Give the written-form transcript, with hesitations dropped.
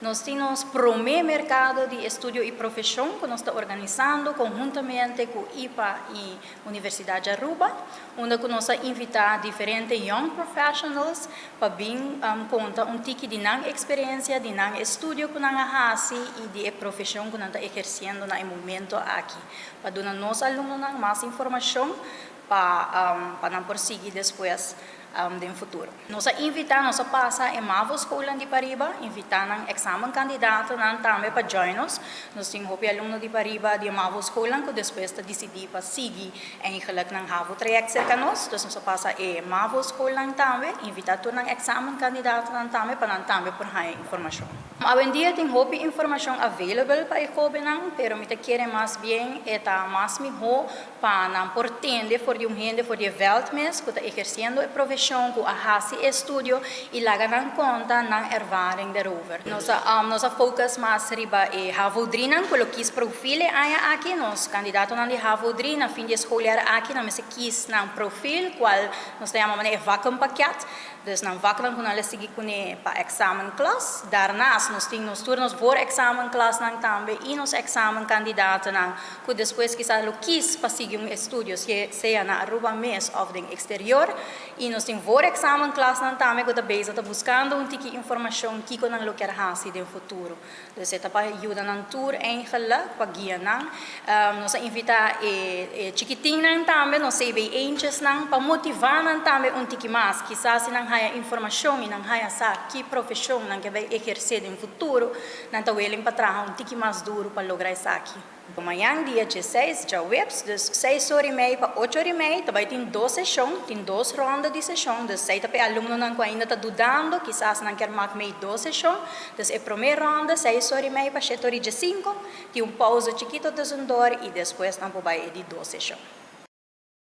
Nos tin nos prome mercado di estudio y profesion cu nos ta organisando conhuntamente cu IPA y Universidad di Aruba, unda cu nos a invita diferente young professionals pa bin conta un tiki di nan experiencia, di nan estudio cu nan a haci y di e profesion cu nan ta eherciendo na e momento aki, pa duna nos alumnonan mas informacion pa nan por sigui despues den futuro. Nos a invita, nos a pasa e mavo schoolnan di pariba, invita nan examenkandidatonan tambe pa join nos. Nos tin hopi alumno di pariba di e mavo schoolnan cu despues ta dicidi pa sigui eigenlijk nan havo traject cerca nos. Dus nos a pasa e mavo schoolnan tambe, invita tur nan examenkandidatonan tambe pa nan tambe por haya informacion. Awendia tin hopi informacion available pa e hobennan, pero mi ta kere mas bien e ta mas miho pa nan por tende for di un hende for di e veld mes cu ta eherciendo e profesion, cu a haci e estudio y laga nan conta nan ervaring daarover. Nos a focus mas riba e havo 3 nan cu lo kies profiel e aña aki. Nos candidatonan di havo 3 na fin di e schooljaar aki nan mester kies nan profiel, cual nos ta yama manera e vakkenpakket. Dus nan vaknan cu nan lo sigui cune pa examenklas. Daarnaast nos tin nos tur nos voorexamenklasnan tambe y nos examenkandidatonan cu despues kisas lo kies pa sigui un estudio, sea na Aruba mes of den exterior. Y nos tin voorexamenklasnan tambe cu ta bezig ta buscando un tiki informacion kico nan lo kier haci den futuro. Dus e ta pa yuda nan tur eigenlijk, pa guia nan. Nos a invita e chikitinnan tambe, nos CB-eentjesnan, pa motiva nan tambe un tiki mas. Kisas si nan haya informacion y nan haya sa ki profesion nan kier bay eherce den futuro, nan ta willing pa traha un tiki mas duro pa logra esaki. Mañan dia 16 djaweps, dus 6:30 pa 8:30, ta bay tin dos sesion, tin dos ronda di sesion, dus esey ta pa e alumnonan cu ainda ta dudando, kisas nan kier maak mee dos sesion. Dus e prome ronda, 6:30 pa 7:15, tin un pauze chikito tussendoor y despues nan por bay e di dos sesion.